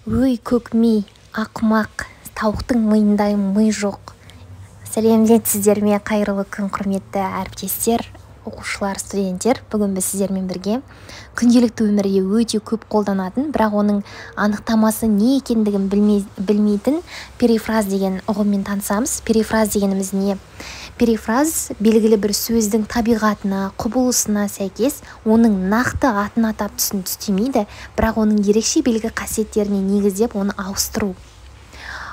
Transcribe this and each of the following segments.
Өй, көк ми, ақымақ, тауықтың миындай ми жоқ. Сәлеметсіздер ме? Қайырлы күн, құрметті әріптестер, оқушылар, студенттер! Бүгін біз сіздермен бірге күнделікті өмірде өте көп қолданатын, бірақ оның анықтамасы не екендігін білмейтін перифраз деген ұғыммен танысамыз. Перифраз дегеніміз не? Перифраз – белгілі бір сөздің табиғатына, құбылысына сәйкес оның нақты атын атап, түсін түстемейді, бірақ оның ерекше белгі қасиеттеріне негіздеп оны ауыстыру,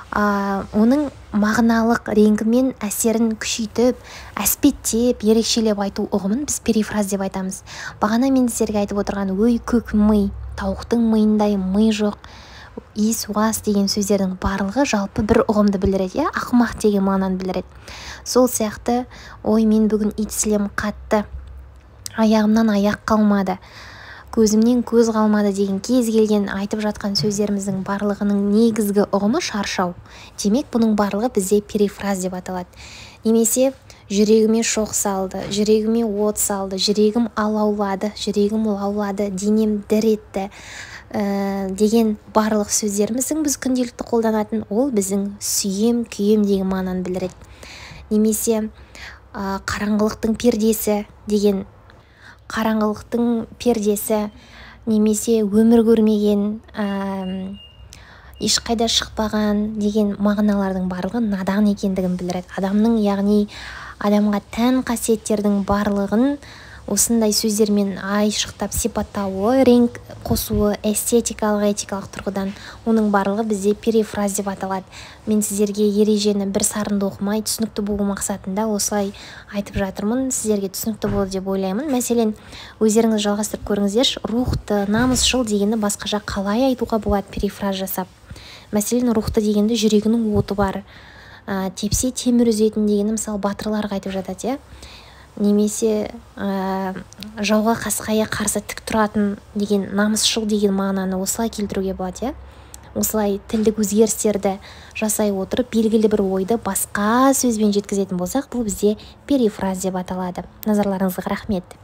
оның мағыналық реңкі мен әсерін күшейтіп, әспеттеп, ерекшелеп айту ұғымын біз перифраз деп айтамыз. Бағана мен сіздерге айтып отырған «өй, көк ми», «тауықтың миындай ми жоқ», «ес уас» деген сөздердің барлығы жалпы бір ұғымды білдіреді, иә, ақымақ деген мағынаны білдіреді. Сол сияқты «ой, мен бүгін ит сілем қатты», «аяғымнан аяқ қалмады», «көзімнен көз қалмады» деген кез келген айтып жатқан сөздеріміздің барлығының негізгі ұғымы – шаршау. Демек, бұның барлығы бізде перифраз деп аталады. Немесе «жүрегіме шоқ салды», «жүрегіме от салды», «жүрегім алаулады», «жүрегім лаулады», «денем дір етті» деген барлық сөздеріміздің біз күнделікті қолданатын, ол біздің сүйем, күйем деген мағынаны білдіреді. Немесе «қараңғылықтың пердесі» деген, қараңғылықтың пердесі немесе өмір көрмеген, ешқайда шықпаған деген мағыналардың барлығы надан екендігін білдіреді адамның. Яғни адамға тән қасиеттердің барлығын осындай сөздермен айшықтап сипаттауы, реңк қосуы эстетикалық, этикалық тұрғыдан, оның барлығы бізде перифраз деп аталады. Мен сіздерге ережені бір сарынды оқымай, түсінікті болу мақсатында осылай айтып жатырмын. Сіздерге түсінікті болды деп ойлаймын. Мәселен, өздеріңіз жалғастырып көріңіздерші: рухты, намысшыл дегенді басқаша қалай айтуға болады перифраз жасап? Мәселен, рухты дегенді жүрегінің оты бар, тепсе темір үзетін дегенді, мысалы, батырларға айтып жатады, иә, немесе жауға қасқая қарсы тік тұратын деген намысшыл деген мағынаны осылай келтіруге болады, иә. Осылай тілдік өзгерістерді жасай отырып, белгілі бір ойды басқа сөзбен жеткізетін болсақ, бұл бізде перифраз деп аталады. Назарларыңызға рахмет!